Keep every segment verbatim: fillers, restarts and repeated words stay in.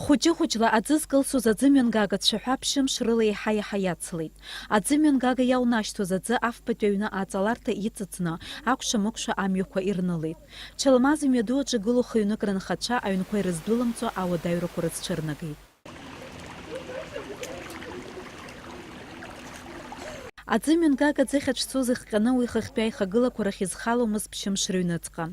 Хәыҷы-хәыҷла аӡы зкылсуаз аӡымҩангага цәаҳәа ԥшьымш рыла еиҳа-еиҳа иацлеит. Аӡымҩангага иалнашьҭуаз аӡы афбатәи аҩны аҵаларҭа иҵыҵны, акәша-мыкәша амҩақәа ирнылеит. Чалмаз имҩаду аҿы игылоу хҩнык рынхацәа аҩнқәа ирыздәылымҵуа ауадаҩрақәа рызцәырнагеит. Аӡымҩангага аӡыхь ацәцо зыхҟьаны уи хыхьтәи аихагылақәа рахь изхаломызт ԥшьымш рыҩныҵҟа.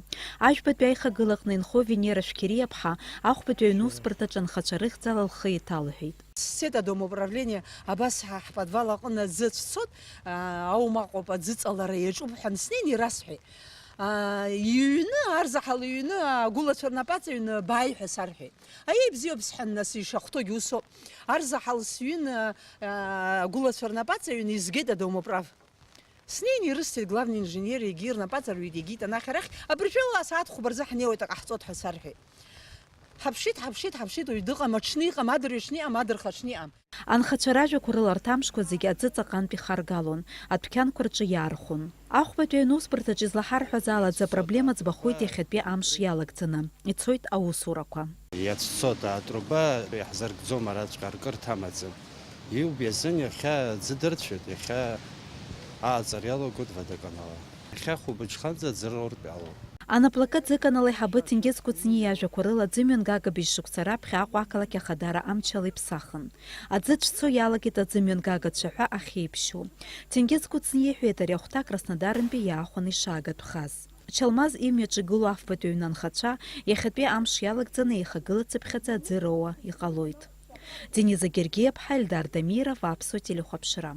Ажәбатәи аихагылаҟны инхо Венера Шәқьериаԥҳа ахәбатәи аҩнусбарҭаҿы анхацәа рыхьӡала лхы иҭалҳәеит. Сцеит адомоуправление, абас ҳа ҳподвал аҟны аӡы ацәцоит, аа, аумаҟоуп, аӡыҵалара иаҿуп ҳәа снеин ирасҳәеит. Аа, иҩны, арзаҳал иҩны, агәылацәа рнапаҵаҩны бааи ҳәа сарҳәеит. Аиеи, бзиоуп, сҳәан, нас, ишахәҭоугьы усоуп. Арзаҳал сҩын, аа, агәылацәа рнапаҵаҩны изгеит адомоуправ. Снеин ирысҭеит главный инженер, егьи рнапаҵаҩ, егьи анахь-арахь, абыржәы асааҭ хәба рзы ҳнеиуеит, аҟаҳҵоит ҳәа сарҳәеит. Ҳаԥшит, ҳаԥшит, ҳаԥшит, уаҩ дыҟам, аҽны иҟам, адырҩаҽны иҟам, адырхаҽны иҟам. Анхацәа ражәақәа рыла арҭ амшқәа зегьы аӡы ҵаҟантә ихаргалон, адәқьанқәа рҿы иаархон. Ахәбатәи аҩнусбарҭаҿ излаҳарҳәаз ала аӡы апроблема ӡбахоит иахьатәи амш иалагӡаны, ицоит аусурақәа. Иацәцоит атруба, иаҳзаркӡом араҵәҟьа, аркырҭа амаӡам. Иубиазын, иахьа аӡы дырцәеит, иахьа ааҵара иалагоит водоканала. Иахьа хәылбыҽханӡа аӡы рортә иалоуп. Анаплакы аӡыканал аиҳабы Ҭенгиз Кәыҵниа иажәақәа рыла, аӡымҩангага быжьшықәса раԥхьа Аҟәа ақалақь ахадара амчала иԥсахын. Аӡы ацәцо иалагеит аӡымҩангага цәаҳәа ахьеиԥшьоу. Ҭенгиз Кәыҵниа иҳәеит, ари ахәҭа Краснодарынтәи иаахәаны ишаагатәхаз. Чалмаз имҩаҿы игылоу афбатәи аҩны анхацәа иахьатәи амш иалагӡаны еихагылацыԥхьаӡа аӡы роуа иҟалоит. Дениза Гергиаԥҳа, Ельдар Дамиров, Аԥсуа телехәаԥшра.